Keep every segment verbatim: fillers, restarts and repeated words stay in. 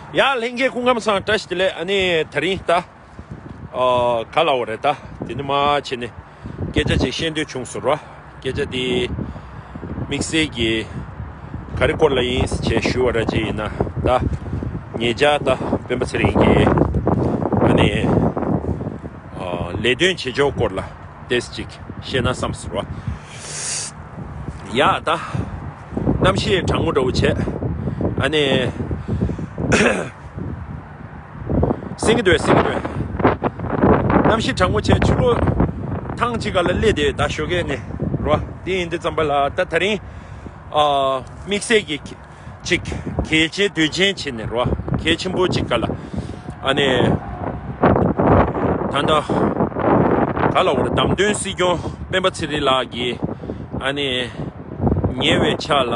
ཡ་ལྷན་རྒྱས་སྐུ་ཁམས་བཟང་། བཀྲ་ཤིས་བདེ་ལེགས། ཨ་ནི་དེ་རིང་ད་ཨ་ག་ལབ་དགོས་རེད། ད་དེ་ནི་མ་བྱས་ནས་སྐད་ཆ་ཅིག་བཤད་འདོད་བྱུང་སོང་ར། སྐད་ཆ་དེ་དམིགས་བསལ་གྱི་ག་རེ་སྐོར་ལ་ཡིན་ཞེས་ཞུ་བ་ར་ཅིག་ཡིན་ན། ད་ཉེ་ཆར་ད་སྤེན་པ་ཚེ་རིང་གིས་ཨ་ནི་ཨ་ལས་དོན་བྱེད་ཕྱོགས་སྐོར་ལ་ཏོག་ཙམ་ཅིག་བཤད་ན་བསམ་སོང་ར། ཡ་ད་གནམ་གཤིས་གྲང་མོ་འདྲ་བོ་བྱས། ཨ་ནི་སེང་གེ་འདོད་སེང་གེ་འདོད། གནམ་གཤིས་གྲང་མོ་བྱས། ཕྱི་ལོགས་ཐང་གཅིག་ག་ལ་སླེབས་ཏེ་ད་ཞོགས་ཀས་ནས་རོ། དེ་ཡིན་དུས་ཙམ་པ་ལ་ད་དེ་རིང་ཨ་དམིགས་བསལ་གྱི་ཅིག་གལ་ཆེ་དོན་ཆེན་བྱས་ནས་རོ། གལ་ཆེན་པོ་ཅིག་ག་ལ་ཨ་ནི་ད་ལྟ་ག་ལ་འོར་བདམས་ཐོན་སྲིད་སྐྱོང་སྤེན་པ་ཚེ་རིང་ལགས་ཀྱིས་ཨ་ནི་ཉེ་བའི་ཆར་ལ་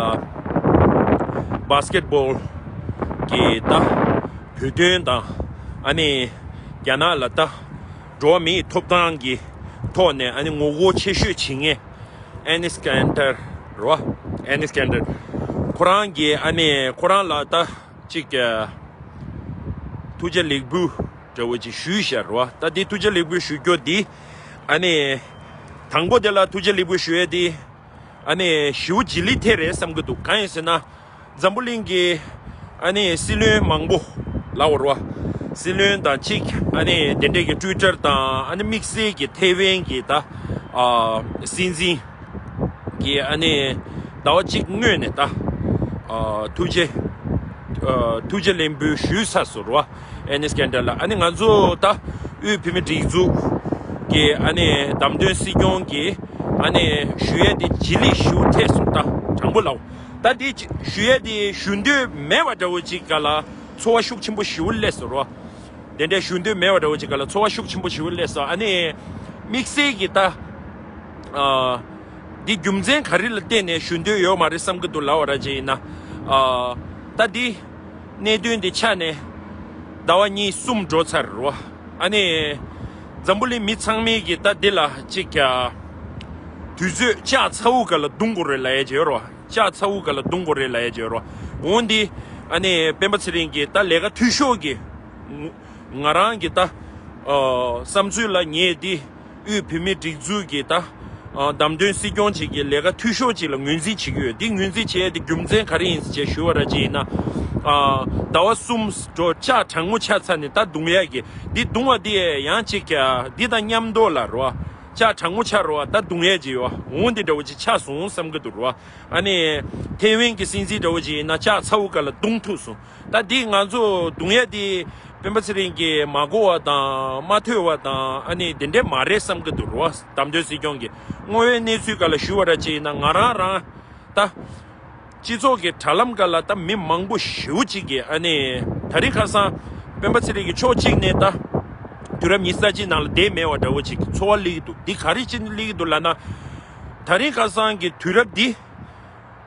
བྷ་སི་ཀེ་ཊི་བྷོལ་གྱི་ད་བོད་དོན་དང་ཨ་ནི་རྒྱ་ནག་ལ་ད་འགྲོ་བ་མིའི་ཐོབ་ཐང་གི་ཐོག་ནས་ཨ་ནི་ངོ་རྒོལ་ཆེ་ཤོས་བྱེད་མཁན་ཨེ་ནི་སི་ཀན་ཏར་རོ། ཨེ་ནི་སི་ཀན་ཏར་ཁོ་རང་གིས་ཨ་ནི་ཁོ་རང་ལ་ད་ཅིག་ཐུགས་རྗེ་ལེགས་འབུལ་འདྲ་བོ་ཅིག་ཞུས་ཤག་རོ། ད་འདི་ཐུགས་རྗེ་ལེགས་འབུལ་ཞུ་རྒྱུ་འདི་ཨ་ནི་དང་པོ་དེ་ལ་ཐུགས་རྗེ་ལེགས་འབུལ་ཞུ་ཡས་འདི་ཨ་ནི་ཞེ་པོ་ཅིག་ལི་ཐེ་རེད་བསམ་གྱི་འདུག་གང་ཡིན་ཟེར་ན། འཛམ་བུ་གླིང་གི་ཨ་ནི་སྲིད་བློན་མང་པོ་ལབ་དགོས་རེད་བ། སྲིད་བློན་དང་གཅིག་ཨ་ནི་དེ་འདྲས་ཀྱི་ཊུའི་ཊར་དང་ཨ་ནི་དམིགས་བསལ་གྱི་ཐེ་ཝན་གྱི་ད་ཨ་སྲིད་འཛིན་གྱི་ཨ་ནི་ཟླ་བ་གཅིག་སྔོན་ནས་ད་ཨ་ཐུགས་རྗེ་ཨ་ཐུགས་རྗེ་ལེགས་འབུལ་ཞུས་ཚར་སོང་རེད་བ། ཨེ་ནི་སི་ཀན་ཏར་ལ་ཨ་ནི་ང་ཚོ་ད་དབུས་བོད་མིའི་སྒྲིག་འཛུགས་ཀྱི་ཨ་ནི་བདམས་ཐོན་སྲིད་སྐྱོང་གི་ཨ་ནི་ཞུ་ཡས་དེ་ལྗིད་ལི་ཞེ་པོ་ཐེབས་སོང་། ད་དྲང་པོ་ལབ། ད་དེ་ཞུ་ཡས་དེ་ཞུ་འདོད་མེད་པ་འདྲ་བོ་ཅིག་ག་ལ་ཚོར་བ་ཤུགས་ཆེན་པོ་ཞེ་པོ་སླེབས་སོང་རོ། དེ་འདྲའི་ཞུ་འདོད་མེད་པ་འདྲ་བོ་ཅིག་ག་ལ་ཚོར་བ་ཤུགས་ཆེན་པོ་ཞེ་པོ་སླེབས་སོང་། ཨ་ནི་དམིགས་བསལ་གྱི་ད་ཨ་འདི་རྒྱུ་མཚན་ག་རེ་ལ་བརྟེན་ནས་ཞུ་འདོད་ཡོད་མ་རེད་བསམ་གྱི་འདུག་ལབ་པ་ར་ཅིག་ཡིན་ན། ཨ་ད་འདི་གནད་དོན་འདི་ཆགས་ནས་ཟླ་བ་གཉིས་གསུམ་འགྲོ་ཚར་རོ། ཨ་ནི་འཛམ་བུ་གླིང་མི་ཚང་མས་ཀྱི་ད་འདི་ལ་ཅིག་ཀྱ་དུས་ཚོད་ལྕགས་ཚ་བོ་ག་ལ་རྡུང་དགོས་རེད་ལབ་ཡས་བྱས་རོ། ལྕགས་ཚ་བོ་ག་ལ་རྡུང་དགོས་རེད་ལབ་ཡས་བྱས་རོ། འོན་ཏེ་ཨ་ནི་སྤེན་པ་ཚེ་རིང་གིས་ད་ལས་ཀ་འཐུས་ཤོར་གྱི་ང་རང་གི་ད་ཨ་བསམ་ཚུལ་ལ་ངས་འདི་དབུས་བོད་མིའི་སྒྲིག་འཛུགས་ཀྱི་ད་ཨ་བདམས་ཐོན་སྲིད་སྐྱོང་ཅིག་གི་ལས་ཀ་འཐུས་ཤོར་ཅིག་ལ་ངོས་འཛིན་བྱེད་ཀྱི་ཡོད། འདི་ངོས་འཛིན་བྱེད་ཡས་དེ་རྒྱུ་མཚན་ག་རེ་ཡིན་ཟེར་ཞུ་བ་ར་ཅིག་ཡིན་ན། ཨ་ཟླ་བ་གསུམ་འགྲོ་ལྕགས་གྲང་མོ་ཆགས་ཚར་ནས་ད་རྡུང་ཡས་ཀྱི་འདི་རྡུང་བ་འདི་ཡང་ཅིག་ཀྱ་འདི་དང་མཉམ་དུ་ལ་རོ། ལྕགས་གྲང་མོ་ཆགས་རོ། ད་རྡུང་ཡས་ཅིག་ཡོད། འོ་འདི་འདྲ་བོ་ཅིག་ཆགས་སོང་བསམ་གྱི་འདུག་རོ། ཨ་ནི་ཐེ་ཝན་གྱི་སྲིད་འཛིན་འདྲ་བོ་ཅིག་ཡིན་ན་ལྕགས་ཚ་བོ་ག་ལ་རྡུང་ཐུབ་སོང་། ད་འདི་ང་ཚོ་རྡུང་ཡས་འདི་སྤེན་པ་ཚེ་རིང་གིས་མ་གོ་བ་དང་མ་ཐོས་པ་དང་ཨ་ནི་དེ་འདྲས་མ་རེད་བསམ་གྱི་འདུག་རོ། བདམས་ཐོན་སྲིད་སྐྱོང་གི་དངོས་ཡོད་གནས་ཚུལ་ག་ལ་ཞུ་བ་ར་ཅིག་ཡིན་ན་ང་རང་རང་ད་སྤྱི་ཚོགས་ཀྱི་དྲ་ལམ་ག་ལ་ད་མི་མང་པོ་ཞེ་པོ་ཅིག་གིས་ཨ་ནི་ད་རིང་ཁ་སང་སྤེན་པ་ཚེ་རིང་གི་ཕྱོགས་གཅིག་ནས་ད་དུས་རབས་ཉི་ཤུ་རྩ་གཅིག་ནང་ལ་བསྡད་མེད་པ་འདྲ་བོ་ཅིག་གི་ཚོར་བ་སླེབས་ཀྱི་འདུག་འདི་ག་རེ་བྱས་ནས་སླེབས་ཀྱི་འདུག་ལབ་ན། ད་རིང་ཁ་སང་གི་དུས་རབས་འདི་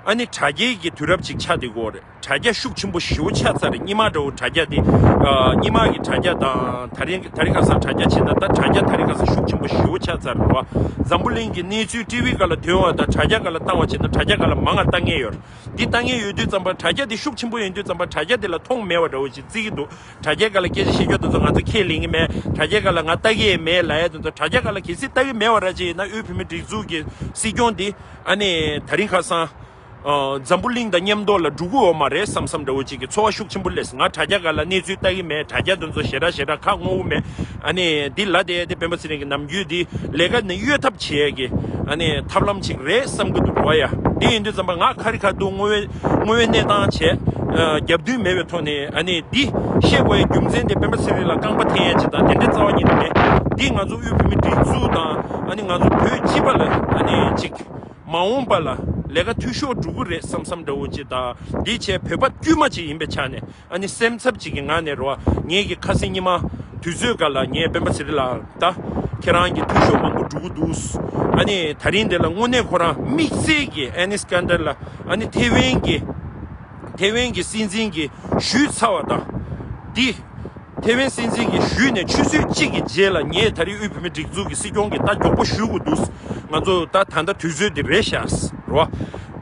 ཨ་ནི་དྲ་རྒྱའི་གི་དུས་རབས་ཅིག་ཆགས་བསྡད་ཀྱི་ཡོད་རེད། དྲ་རྒྱ་ཤུགས་ཆེན་པོ་ཞེ་པོ་ཆགས་ཚར་རེད། སྔོན་མ་འདྲ་བོ་དྲ་རྒྱ་དེ་ཨ་སྔོན་མ་གི་དྲ་རྒྱ་དང་ད་རིང་ད་རིང་ཁ་སང་དྲ་རྒྱ་བྱས་ན་ད་དྲ་རྒྱ་ད་རིང་ཁ་སང་ཤུགས་ཆེན་པོ་ཞེ་པོ་ཆགས་ཚར་རེད་བ། འཛམ་བུ་གླིང་གི་གནས་ཚུལ་ཊི་ཝི་སྒང་ལ་ཐོན་པ་དང་དྲ་རྒྱ་སྒང་ལ་བཏང་བ་བྱས་ན་དྲ་རྒྱ་སྒང་ལ་མང་ང་ལྟ་མཁན་ཡོད་རེད། འདི་ལྟ་མཁན་ཡོད་དུས་ཙམ་པ་དྲ་རྒྱ་འདི་ཤུགས་ཆེན་པོ་ཡིན་དུས་ཙམ་པ་དྲ་རྒྱ་འདི་ལ་མཐོང་མེད་པ་འདྲ་བོ་ཞིག་བརྩི་གི་འདུག་དྲ་རྒྱ་སྒང་ལ་སྐད་ཆ་བཤད་རྒྱུ་དེ་ཚོ་ང་ཚོ་ཁས་ལེན་གྱི་མེད། དྲ་རྒྱ་སྒང་ལ་ང་ལྟ་གི་མེད་ལབ་ཡ་དེ་ཚོ་དྲ་རྒྱ་སྒང་ལ་གལ་སྲིད་ལྟ་གི་མེད་པ་ར་ཅིག་ཡིན་ན་དབུས་བོད་མིའི་སྒྲིག་འཛུགས་ཀྱི་སྲིད་སྐྱོང་འདི་ཨ་ནི་ད་རིང་ཁ་སང་ཨ་འཛམ་བུ་གླིང་དང་མཉམ་དུ་ལ་འགྲོ་གི་ཡོད་མ་རེད་བསམ་བསམ་འདྲ་བོ་ཅིག་གི་ཚོར་བ་ཤུགས་ཆེན་པོ་སླེབས་སོང་། ང་དྲ་རྒྱ་སྒང་ལ་གནས་ཚུལ་ལྟ་གི་མེད། དྲ་རྒྱ་དེ་ཚོ་ཞེ་དྲག་ཞེ་དྲག་ཁ་སྔོག་གི་མེད། ཨ་ནི་འདི་ལབ་བསྡད་དེ་སྤེན་པ་ཚེ་རིང་གི་ནམ་རྒྱུན་འདི་ལས་ཀ་ནི་གཡོལ་ཐབས་བྱེད་ཡས་ཀྱི་ཨ་ནི་ཐབས་ལམ་ཅིག་རེད་བསམ་གི་འདུག་རོ་ཡ། འདི་ཡིན་དུས་ཙམ་པ་ང་ཁ་རི་ཁ་ཐུག་དངོས་ཡོད་དངོས་ཡོད་གནས་སྟངས་བྱས་ཨ་རྒྱབ་མདུན་མེད་པའི་ཐོག་ནས་ཨ་ནི་འདི་བཤད་དགོས་ཡའི་རྒྱུ་མཚན་དེ་སྤེན་པ་ཚེ་རིང་ལ་རྐང་པ་འཐེན་ཡས་ཅིག་དང་དེ་འདྲའི་རྩ་བ་ཉིད་ནས་མེད། འདི་ང་ཚོ་དབུས་བོད་མིའི་སྒྲིག་འཛུགས་དང་ཨ་ནི་ང་ཚོ་བོད་སྤྱི་པ་ལ་ཨ་ནི་ཅིག་མ་འོངས་པ་ལ་ལས་ཀ་འཐུས་ཤོར་འགྲོ་གི་རེད་བསམ་བསམ་འདྲ་བོ་ཅིག་དང་། འདི་བྱས་བོད་པ་དཀྱུས་མ་ཅིག་ཡིན་པའི་ཆ་ནས་ཨ་ནི་སེམས་འཚབ་ཅིག་གི་ངང་ནས་རོ། ངེད་ཀྱི་ཁ་སང་ཉི་མ་དུས་ཚོད་སྒང་ལ་ངས་སྤེན་པ་ཚེ་རིང་ལ་ད་ཁྱེད་རང་གི་འཐུས་ཤོར་མང་པོ་འགྲོ་གི་འདུག་ཨ་ནི་ད་རིང་འདི་ལ་དངོས་གནས་ཁོ་རང་དམིགས་བསལ་གྱི་ཨེ་ནི་སི་ཀན་ཏར་ལ་ཨ་ནི་ཐེ་ཝན་གྱི་ཐེ་ཝན་གྱི་སྲིད་འཛིན་གྱིས་ཞུས་ཚར་བ་དང་། འདི་ཐེ་ཝན་སྲིད་འཛིན་གྱིས་ཞུས་ནས་ཆུ་ཚོད་གཅིག་གི་རྗེས་ལ་ངས་ད་རིང་དབུས་བོད་མིའི་སྒྲིག་འཛུགས་ཀྱི་སྲིད་སྐྱོང་གི་ད་མགྱོགས་པོ་ཞུ་དགོས་འདུག་ང་ཚོ་ད་ད་ལྟ་དུས་ཚོད་འདི་རེད་ཤག་རོ།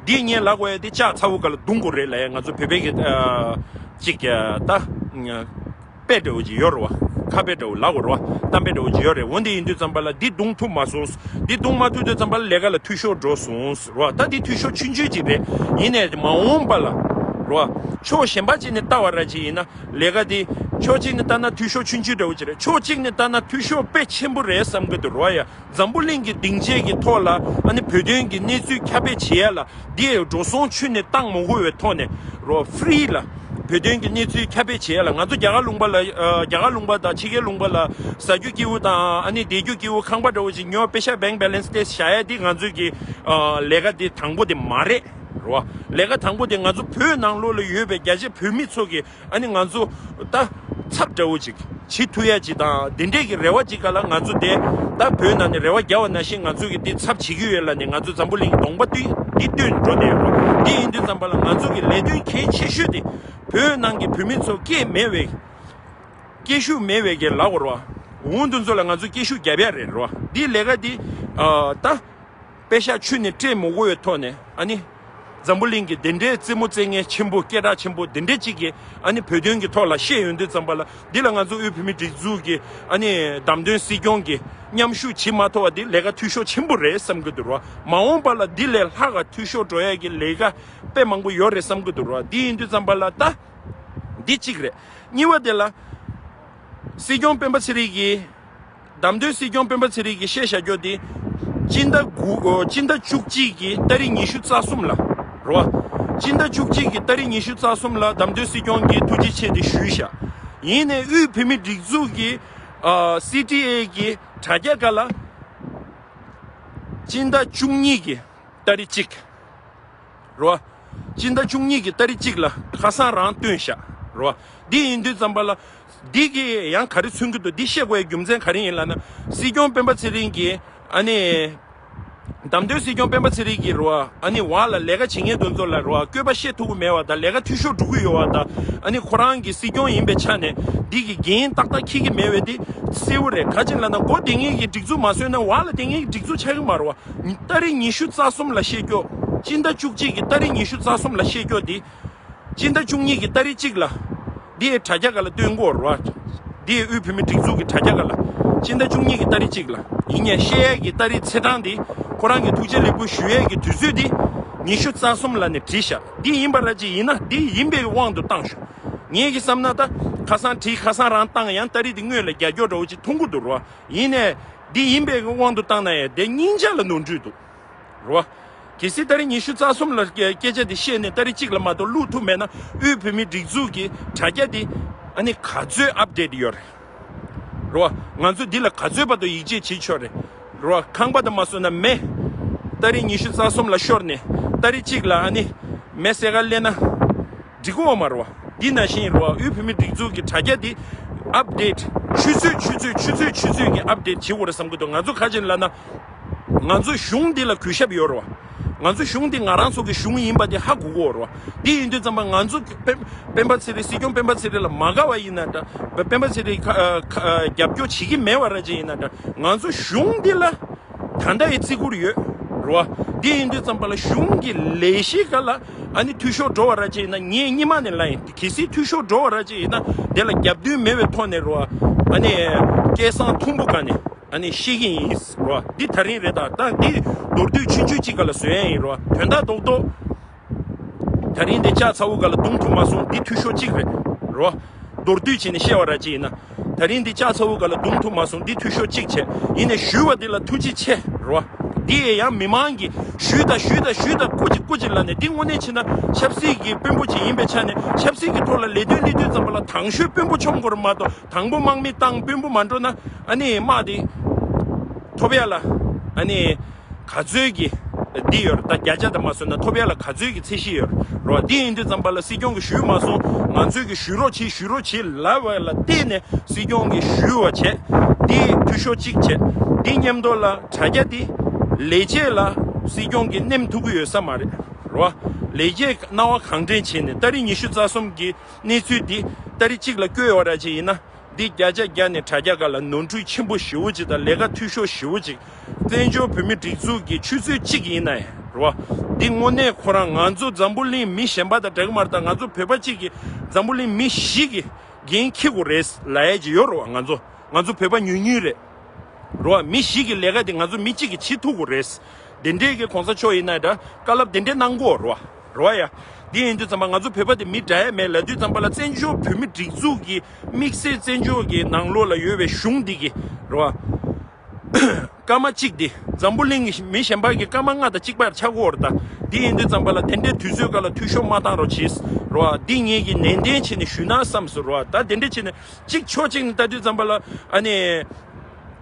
འདི་ངས་ལབ་དགོས་ཡ་དེ་ལྕགས་ཚ་བོ་སྒང་ལ་རྡུང་དགོས་རེད་ལབ་ཡ། ང་ཚོ་བོད་པའི་གི་ཨ་ཅིག་ཨ་ད་ དཔེ་འདྲ་བོ་ཅིག་ཡོད་རེད་བ། ཁ་དཔེ་འདྲ་བོ་ལབ་དགོས་རེད་བ། གཏམ་དཔེ་འདྲ་བོ་ཅིག་ཡོད་རེད། འོ་འདི་ཡིན་དུས་ཙམ་པ་ལ་འདི་བརྡུང་ཐུབ་མ་སོང་། འདི་བརྡུང་མ་ཐུབ་དུས་ཙམ་པ་ལ་ལས་ཀ་ལ་འཐུས་ཤོར་འགྲོ་སོང་རེད་བ། ད་འདི་འཐུས་ཤོར་ཆུང་ཆུང་ཅིག་རེད། ཡིན་ནའི་མ་འོངས་པ་ལ་རེད་བ། ཕྱོགས་གཞན་པ་ཅིག་ནས་ལྟ་བ་ར་ཅིག་ཡིན་ན། ལས་ཀ་འདི་ཕྱོགས་གཅིག་ནས་ལྟ་ན་འཐུས་ཤོར་ཆུང་ཆུང་འདྲ་བོ་ཅིག་རེད། ཕྱོགས་གཅིག་ནས་ལྟ་ན་འཐུས་ཤོར་དཔེ་ཆེན་པོ་རེད་བསམ་གི་འདུག་རེད་བ། ཡ། འཛམ་བུ་གླིང་གི་སྡིངས་ཆའི་གི་ཐོག་ལ་ཨ་ནི་བོད་དོན་གྱི་གནས་ཚུལ་ཁྱབ་སྤེལ་བྱེད་ཡ་ལ་འདི་འགྲོ་སོང་ཁྱོན་ནས་བཏང་མ་དགོས་པའི་ཐོག་ནས་རོ་ཧྥི་རི་ལ་བོད་དོན་གྱི་གནས་ཚུལ་ཁྱབ་སྤེལ་བྱེད་ཡ་ལ། ང་ཚོ་རྒྱ་གར་ལུང་པ་ལ་ཨ་རྒྱ་གར་ལུང་པ་དང་ཕྱི་རྒྱལ་ལུང་པ་ལ་ཟ་རྒྱུ་སྐྱིད་པོ་དང་ཨ་ནི་བསྡད་རྒྱུ་སྐྱིད་པོ་ཁང་པ་འདྲ་བོ་ཞིག་ཉོ་པེ་ཤ་bank balance དེ་བཞག་ཡ་འདི་ང་ཚོའི་གི་ཨ་ལས་ཀ་འདི་དང་པོ་དེ་མ་རེད་རོ། ལས་ཀ་དང་པོ་དེ་ང་ཚོ་བོད་ནང་ལོགས་ལ་ཡོད་པའི་རྒྱ་ཆེ་བོད་མི་ཚོ་གི་ཨ་ནི་ང་ཚོ་ད་ཚབ་འདྲ་བོ་ཅིག་བྱེད་ཐུབ་ཡ་ཅིག་དང་དེ་འདྲས་ཀྱི་རེ་བ་ཅིག་ག་ལ་ང་ཚོ་དེ་ད་བོད་ནང་ནས་རེ་བ་རྒྱག་པ་ནང་བཞིན་ང་ཚོ་གི་དེ་ཚབ་བྱེད་ཀྱི་ཡོད་ལ་ནི་ང་ཚོ་འཛམ་བུ་གླིང་གི་གདོང་པ་དུས་འདི་སྟོན་འགྲོ་བསྡད་ཡོད་རོ། དེ་ཡིན་དུས་ཙམ་པ་ལ་ང་ཚོ་གི་ལས་དོན་གལ་ཆེ་ཤོས་དེ་བོད་ནང་གི་བོད་མི་ཚོ་སྐད་མེད་པའི་སྐད་ཤུགས་མེད་པའི་གི་ལབ་དགོས་རོ། འོང་དུས་ཚོ་ལ་ང་ཚོ་སྐད་ཤུགས་རྒྱབ་ཡ་རེད་རོ། འདི་ལས་ཀ་འདི་ཨ་ད། པེ་ཤག་ཆུ་ནས་སྤྲད་མི་དགོས་པའི་ཐོག་ནས་ཨ་ནི། འཛམ་བུ་གླིང་གི་དེ་འདྲའི་རྩེད་མོ་རྩེ་མཁན་ཆེན་པོ་སྐད་གྲགས་ཆེན་པོ་དེ་འདྲའི་གཅིག་གིས་ཨ་ནི་བོད་དོན་གྱི་ཐོག་ལ་བཤད་ཡོང་དུས་ཙམ་པ་ལ་འདི་ལ་ང་ཚོ་དབུས་བོད་མིའི་སྒྲིག་འཛུགས་ཀྱི་ཨ་ནི་བདམས་ཐོན་སྲིད་སྐྱོང་གི་མཉམ་ཞུགས་བྱེད་མ་ཐུབ་པ་འདི་ལས་ཀ་འཐུས་ཤོར་ཆེན་པོ་རེད་བསམ་གྱི་འདུག་རོ། མ་འོངས་པ་ལ་འདི་ལས་ལྷག་ག་འཐུས་ཤོར་འགྲོ་ཡ་གི་ལས་ཀ་དཔེ་མང་པོ་ཡོད་རེད་བསམ་གྱི་འདུག་རོ། འདི་ཡིན་དུས་ཙམ་པ་ལ་ད་འདི་གཅིག་རེད། གཉིས་པ་དེ་ལ་སྲིད་སྐྱོང་སྤེན་པ་ཚེ་རིང་གིས། བདམས་ཐོན་སྲིད་སྐྱོང་སྤེན་པ་ཚེ་རིང་གིས་བཤད་བཞག་རྒྱུ་དེ། སྤྱི་ཟླ་དགུ་ཨོ་སྤྱི་ཟླ་བཅུ་གཅིག་གི་ཏ་རིག་ཉི་ཤུ་རྩ་གསུམ་ལ། རེད་བ། སྤྱི་ཟླ་བཅུ་གཅིག་གི་ཏ་རིག་ཉི་ཤུ་རྩ་གསུམ་ལ་བདམས་ཐོན་སྲིད་སྐྱོང་གི་ཐུགས་རྗེ་ཆེ་དེ་ཞུས་བཞག་ཡིན་ནའི་དབུས་བོད་མིའི་སྒྲིག་འཛུགས་ཀྱི་ཨ་སི་ཊི་ཨེ་གི་དྲ་རྒྱ་སྒང་ལ། སྤྱི་ཟླ་བཅུ་གཉིས་ཀྱི་ཏ་རིག་གཅིག་རོ། སྤྱི་ཟླ་བཅུ་གཉིས་ཀྱི་ཏ་རིག་གཅིག་ལ་ཁ་སང་རང་བཏོན་བཞག་རོ། འདི་ཡིན་དུས་ཙམ་པ་ལ། འདི་གི་ཡང་ག་རེ་མཚོན་གྱི་འདུག་འདི་བཤད་དགོས་ཡའི་རྒྱུ་མཚན་ག་རེ་ཡིན་ལབ་ན། སྲིད་སྐྱོང་སྤེན་པ་ཚེ་རིང་གིས་ཨ་ནི། བདམས་ཐོན་སྲིད་སྐྱོང་སྤེན་པ་ཚེ་རིང་གིས་རོ། ཨ་ནི་བར་ལ་ལས་ཀ་བྱེད་མཁན་དེ་ཚོ་ལ་རོ། བསྐྱོད་པ་བཤད་ཐུབ་ཀྱི་མེད་པ་དང་ལས་ཀ་འཐུས་ཤོར་འགྲོ་གི་ཡོད་པ་དང་། ཨ་ནི་ཁོ་རང་གི་སྲིད་སྐྱོང་ཡིན་པའི་ཆ་ནས་འདི་གི་འགན་ཏག་ཏག་འཁྱེར་གྱི་མེད་པ་འདི་གསལ་པོ་རེད། ག་ཅི་ལབ་ན་འགོ་དེ་ངེད་ཀྱི་སྒྲིག་འཛུགས་མ་བཟོས་ན་བར་ལ་དེ་ངེད་ཀྱི་སྒྲིག་འཛུགས་ཆགས་ཀྱི་མ་རེད་བ། ཏ་རིག་ཉི་ཤུ་རྩ་གསུམ་ལ་བཤད་རྒྱུ། སྤྱི་ཟླ་བཅུ་གཅིག་གི་ཏ་རིག་ཉི་ཤུ་རྩ་གསུམ་ལ་བཤད་རྒྱུ་དེ། སྤྱི་ཟླ་བཅུ་གཉིས་ཀྱི་ཏ་རིག་གཅིག་ལ། འདི་དྲ་རྒྱ་སྒང་ལ་སྟོན་དགོས་རེད་བ། འདི་དབུས་བོད་མིའི་སྒྲིག་འཛུགས་ཀྱི་དྲ་རྒྱ་སྒང་ལ། སྤྱི་ཟླ་བཅུ་གཉིས་ཀྱི་ཏ་རིག་གཅིག་ལ། ཡིན་ནའི་བཤད་ཡས་ཀྱི་ཏ་རིག་ཚེས་གྲངས་འདི། ཁོ་རང་གི་ཐུགས་རྗེ་ལེགས་འབུལ་ཞུ་ཡས་ཀྱི་དུས་ཚོད་འདི། ཉི་ཤུ་རྩ་གསུམ་ལ་ནས་བྲིས་བཞག་འདི་ཡིན་པ་ར་ཅིག་ཡིན་ན་འདི་ཡིན་པའི་དབང་དུ་བཏང་ཤོག་ངེད་ཀྱི་བསམ་ན་ད། ཁ་སང་བྲིས་ཁ་སང་རང་བཏང་ཡང་ཏ་རིག་འདི་སྔོན་ལ་རྒྱག་རྒྱུ་འདྲ་བོ་ཅིག་མཐོང་གི་འདུག་རེད་བ། ཡིན་ནའི། འདི་ཡིན་པའི་དབང་དུ་བཏང་ན་ཡང་དེ་སྙིང་རྗེ་ལ་ནོར་འཁྲུལ་འདུག་རེད་བ། གལ་སྲིད་ཏ་རིག་ཉི་ཤུ་རྩ་གསུམ་ལ་སྐད་སྐད་ཆ་འདི་བཤད་ནས་ཏ་རིག་གཅིག་ལ་མ་གཏོགས་བླུག་ཐུབ་མེད་ན་དབུས་བོད་མིའི་སྒྲིག་འཛུགས་ཀྱི་དྲ་རྒྱ་འདི་ཨ་ནི་ག་ཚོད་ཨབ་ཌེཊ་ཡོད་རེད། རེད་བ། ང་ཚོ་འདི་ལ་ག་ཚོད་བར་དུ་ཡིད་ཆེས་བྱེད་ཆོག་རེད། རེད་བ། ཁང་པ་དང་མ་སོང་ན་མེ། ཏ་རིག་ཉི་ཤུ་རྩ་གསུམ་ལ་ཤོར་ནས་ཏ་རིག་གཅིག་ལ་ཨ་ནི་མེ་སེ་ག་ལེན་ན། འགྲིག་གོ་མ་རེད་བ། འདི་ནང་བཞིན་རེད་བ། དབུས་བོད་མིའི་སྒྲིག་འཛུགས་ཀྱི་དྲ་རྒྱ་འདི་ཨབ་ཌེཊ་ཆུ་ཚོད་ཆུ་ཚོད་ཆུ་ཚོད་ཆུ་ཚོད་ཀྱི་ཨབ་ཌེཊ་བྱེད་དགོས་རེད་བསམ་གྱི་འདུག་ང་ཚོ་ག་རེ་བྱས་ནས་ལབ་ན། ང་ཚོ་གཞུང་འདི་ལ་གུས་ཞབས་ཡོད་རེད་བ། ང་ཚོ་གཞུང་འདི་ང་རང་ཚོ་གི་གཞུང་ཡིན་པ་དེ་ཧ་གོ་གོ་རེད་བ། འདི་ཡིན་དུས་ཙམ་པ་ང་ཚོ་སྤེན་སྤེན་པ་ཚེ་རིང་སྲིད་སྐྱོང་སྤེན་པ་ཚེ་རིང་ལ་མ་དགའ་བ་ཡིན་ན་འདྲ། སྤེན་པ་ཚེ་རིང་ཁ་ཁ་རྒྱབ་སྐྱོར་བྱེད་ཀྱི་མེད་པ་ར་ཅིག་ཡིན་ན་འདྲ། ང་ཚོ་གཞུང་འདི་ལ། ད་ལྟ་ཡི་བརྩི་བཀུར་ཡོད་རེད་བ། འདི་ཡིན་དུས་ཙམ་པ་ལ་གཞུང་གི་ལས་གཞི་སྒང་ལ་ཨ་ནི་འཐུས་ཤོར་འགྲོ་བ་ར་ཅིག་ཡིན་ན་ངས་སྔོན་མ་ནས་ལབ་ཡིན། གལ་སྲིད་འཐུས་ཤོར་འགྲོ་བ་ར་ཅིག་ཡིན་ན་དེ་ལ་རྒྱབ་མདུན་མེད་པའི་ཐོག་ནས་རེད་བ། ཨ་ནི་སྐད་གསང་མཐོན་པོ་སྒང་ནས་ཨ་ནི་བཤད་ཀྱི་ཡིན་རེད་བ། འདི་ད་རིང་རེད་ད། ད་འདི་མདོར་བསྡུས་ཆུང་ཆུང་ཅིག་སྒང་ལ་བཟོ་ཡ་ཡིན་རེད་བ། དོན་དག་རྡོག་རྡོག་ད་རིང་འདི་ལྕགས་ཚ་བོ་སྒང་ལ་བརྡུང་ཐུབ་མ་སོང་། འདི་འཐུས་ཤོར་གཅིག་རེད་རོ། མདོར་བསྡུས་བྱས་ནས་བཤད་པ་ར་ཅིག་ཡིན་ན། ད་རིང་འདི་ལྕགས་ཚ་བོ་སྒང་ལ་བརྡུང་ཐུབ་མ་སོང་། འདི་འཐུས་ཤོར་གཅིག་བྱས། ཡིན་ནའི་ཞུས་པ་འདི་ལ་ཐུགས་རྗེ་ཆེ་རོ། འདི་ཡང་མི་མང་གིས་ཞུས་དང་ཞུས་དང་ཞུས་དང་སྐུ་མཁྱེན་སྐུ་མཁྱེན་ལབ་ནས། འདི་དངོས་གནས་བྱས་ན་ཆབ་སྲིད་ཀྱི་དཔོན་པོ་ཅིག་ཡིན་པའི་ཆ་ནས་ཆབ་སྲིད་ཀྱི་ཐོག་ལ་ལས་དོན་སླེབས་དུས་ཙམ་པ་ལ་དང་ཤོས་དཔོན་པོ་མཆོང་དགོས་རེད་མ་གཏོགས། དང་པོ་དམག་མི་བཏང་དཔོན་པོ་མ་འགྲོ་ན་ཨ་ནི་དམག་འདི་ཐོབ་ཡ་ལ་ཨ་ནི། ག་ཚོད་ཀྱི་འདི་ཡོད་རེད། ད་བརྒྱ་ཆ་དང་མ་སོང་ན་ཐོབ་ཡ་ལ་ག་ཚོད་ཀྱི་ཚད་གཞི་ཡོད་རེད་རོ། འདི་ཡིན་དུས་ཙམ་པ་ལ་སྲིད་སྐྱོང་གིས་ཞུས་མ་སོང་། ང་ཚོས་ཀྱིས་ཞུ་རོགས་བྱེད་ཞུ་རོགས་བྱེད་ལབ་པ་ལ་བརྟེན་ནས་སྲིད་སྐྱོང་གིས་ཞུས་པ་བྱས། འདི་འཐུས་ཤོར་གཅིག་བྱས། འདི་མཉམ་དུ་ལ་དྲ་རྒྱ་འདི་ལས་བྱེད་ལ་སྲིད་སྐྱོང་གིས་ནེམ་ཐུབ་ཀྱི་ཡོད་ས་མ་རེད་རོ། ལས་བྱེད་སྣང་བ་གང་དྲན་བྱས་ནས་ཏ་རིག་ཉི་ཤུ་རྩ་གསུམ་གྱི་གནས་ཚུལ་འདི་ཏ་རིག་གཅིག་ལ་བསྐྱོད་ཡོད་ར་ཅིག་ཡིན་ན། འདི་བརྒྱ་ཆ་བརྒྱ་ནས་དྲ་རྒྱ་སྒང་ལ་ནོར་འཁྲུལ་ཆེན་པོ་ཞེ་པོ་ཅིག་དང་ལས་ཀ་འཐུས་ཤོར་ཞེ་པོ་ཅིག་བཙན་བྱོལ་བོད་མིའི་སྒྲིག་འཛུགས་ཀྱི་ཆུ་ཚོད་གཅིག་ཡིན་ན་ཡང་རེད་བ། འདི་དངོས་གནས་ཁོ་རང་ང་ཚོ་འཛམ་བུ་གླིང་མི་གཞན་པ་དང་འདྲ་གི་མ་རེད། ད་ང་ཚོ་བོད་པ་གཅིག་གིས་འཛམ་བུ་གླིང་མི་བཞི་གི་ འགན་འཁྱེར་དགོས་རེད་ལབ་ཡ་ཅིག་ཡོད་རེད་བ། ང་ཚོ་ང་ཚོ་བོད་པ་ཉུང་ཉུང་རེད། རེད་བ། མི་ཞིག་གི་ལས་ཀ་དེ་ང་ཚོ་མི་གཅིག་གིས་བྱེད་ཐུབ་དགོས་རེད། དེ་འདྲས་ཀྱི་གོང་ས་མཆོག་ཡིན་ན་འདྲ། བཀའ་སློབ་དེ་འདྲས་གནང་དགོས་རེད་བ། རེད་བ་ཡ། འདི་ཡིན་དུས་ཙམ་པ་ང་ཚོ་བོད་པ་དེ་མི་འདྲ་ཡ་མེད་ལབ་དུས་ཙམ་པ་ལ། བཙན་བྱོལ་བོད་མི་སྒྲིག་འཛུགས་ཀྱི་དམིགས་བསལ་བཙན་བྱོལ་གྱི་ནང་ལོགས་ལ་ཡོད་པའི་གཞུང་འདི་གི་རེད་བ། སྐར་མ་གཅིག་འདི་འཛམ་བུ་གླིང་གི་མི་གཞན་པ་གི་སྐར་མ་ལྔ་དང་གཅིག་པར་ཆགས་ཀྱི་ཡོད་རེད་ད། འདི་ཡིན་དུས་ཙམ་པ་ལ་དེ་འདྲའི་དུས་ཚོད་སྐབས་ལ་འཐུས་ཤོར་མ་བཏང་རོགས་གྱིས། རེད་བ། འདི་ངེད་ཀྱིས་ནན་ཏན་བྱས་ནས་ཞུས་ན་བསམ་སོང་། རེད་བ། ད་དེ་འདྲ་བྱས་ནས་གཅིག་ཕྱོགས་གཅིག་ནས་ལྟ་དུས་ཙམ་པ་ལ་ཨ་ནི།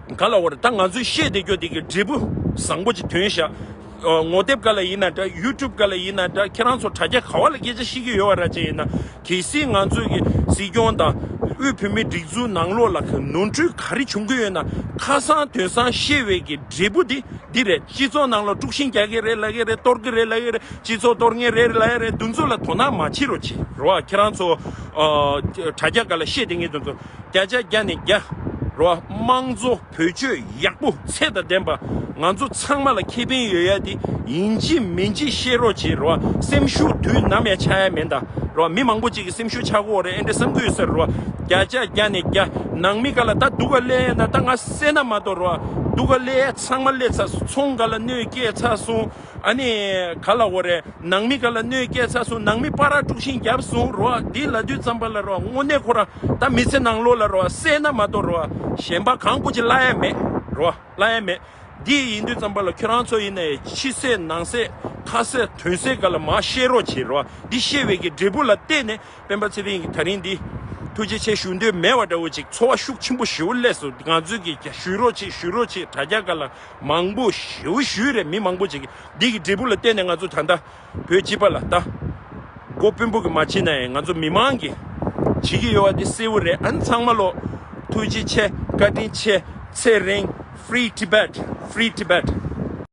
ག་ལབ་དགོས་རེད། ད་ང་ཚོས་བཤད་བསྡད་རྒྱུ་དེ་གི་འབྲས་བུ་བཟང་པོ་ཅིག་ཐོན་ཤག་ཨ། ངོ་དེབ་སྒང་ལ་ཡིན་ན་འདྲ། ཡུ་ཊུབ་སྒང་ལ་ཡིན་ན་འདྲ། ཁྱེད་རང་ཚོ་དྲ་རྒྱ་ག་བ་ལ་སྐད་ཆ་བཤད་ཀྱི་ཡོད་པ་ར་ཅིག་ཡིན་ན། གལ་སྲིད་ང་ཚོས་ཀྱི་སྲིད་སྐྱོང་དང་དབུས་བོད་མིའི་སྒྲིག་འཛུགས་ནང་ལོགས་ལ་ནོར་འཁྲུལ་ག་རེ་བྱུང་གི་ཡོད་ན། ཁ་སང་དོན་སང་བཤད་པའི་གི་འབྲས་བུ་དེ་འདི་རེད། སྤྱི་ཚོགས་ནང་ལ་དཀྲུག་ཤིང་རྒྱག་གི་རེད་ལབ་ཀྱི་རེད། གཏོར་གི་རེད་ལབ་ཀྱི་རེད། སྤྱི་ཚོགས་གཏོར་མཁན་རེད་ལབ་ཀྱི་རེད། འདི་ཚོ་ལ་དོ་སྣང་མ་བྱེད་རོགས་གྱིས། རེད་བ། ཁྱེད་རང་ཚོ་ཨ། དྲ་རྒྱ་སྒང་ལ་བཤད་བསྡད་མཁན་དེ་ཚོ་བརྒྱ་ཆ་བརྒྱ་ནས་བརྒྱ། རེད་བ། དམངས་གཙོ་བེད་སྤྱོད་ཡག་པོ་ཚད་དང་ལྡན་པ། ང་ཚོ་ཚང་མ་ལ་ཁེ་ཕན་ཡོད་ཡ་དེ་ཡིན་གཅིག་མིན་གཅིག་བཤད་རོགས་གྱིས། རེད་བ། སེམས་ཤུགས་དུས་ནམ་ཡང་ཆག་ཡ་མེད་ད། རེད་བ། མི་མང་པོ་ཅིག་གི་སེམས་ཤུགས་ཆག་གི་ཡོད་རེད། ཨེ་འདྲ་བསམ་གྱི་ཡོད་ས་རེད་བ། བརྒྱ་ཆ་བརྒྱ་ནས་བརྒྱ། ནང་མི་སྒང་ལ་ད་སྡུག་ག་སླེབས་ཡ་ན་ད་ང་བསད་ན་མ་གཏོགས། རེད་བ། སྡུག་ག་སླེབས་ཡ་ཚང་མ་སླེབས་ཚར་སོང་། ཚོང་སྒང་ལ་གནོད་སྐྱེལ་ཚར་སོང་། ཨ་ནི་ག་ལབ་དགོས་རེད། ནང་མི་སྒང་ལ་གནོད་སྐྱེལ་ཚར་སོང་། ནང་མི་པར་དཀྲུག་ཤིང་བརྒྱབ་སོང་། རེད་བ། འདི་ལབ་དུས་ཙམ་པ་ལ་རེད་བ། དངོས་གནས་ཁོ་རང་ད་མི་ཚེ་ནང་ལོགས་ལ་རེད་བ། བསད་ན་མ་གཏོགས་རེད་བ། གཞན་པ་གང་དགོས་ཅིག་བརླག་ཡ་མེད། རེད་བ། བརླག་ཡ་མེད། འདི་ཡིན་དུས་ཙམ་པ་ལ་ཁྱོད་རང་ཚོ་ཡིན་ནའི་ཕྱི་གསལ་ནང་གསལ་ཁ་གསལ་དོན་གསལ་སྒང་ལ་མར་བཤད་རོགས་གྱིས། རེད་བ། འདི་བཤད་པའི་གི་འབྲས་བུ་ལ་བརྟེན་ནས་སྤེན་པ་ཚེ་རིང་གིས་ད་རིང་འདི་ཐུགས་རྗེ་ཆེ་ཞུ་འདོད་མེད་པ་འདྲ་བོ་ཅིག་ཚོར་བ་ཤུགས་ཆེན་པོ་ཞེ་པོ་སླེབས་སོང་། ང་ཚོས་ཀྱི་ཞུ་རོགས་གྱིས། ཞུ་རོགས་གྱིས། དྲ་རྒྱ་སྒང་ལ་མང་པོ་ཞེ་པོ་ཞུས་རེད། མི་མང་པོ་ཅིག་གིས། འདི་གི་འབྲས་བུ་ལ་བརྟེན་ནས་ང་ཚོ་ད་ལྟ་བོད་སྤྱི་པ་ལ་ད་མགོ་དཔོན་པོ་གིས་མ་བྱེད་ན་ཡང་ང་ཚོ་མི་མང་གིས་བྱེད་ཀྱི་ཡོད་པ་དེ་གསལ་པོ་རེད། ཨ་ནི་ཚང་མ་ལོ་ཐུགས་རྗེ་ཆེ། བཀའ་དྲིན་ཆེ། ཚེ་རིང་། Free Tibet, Free Tibet།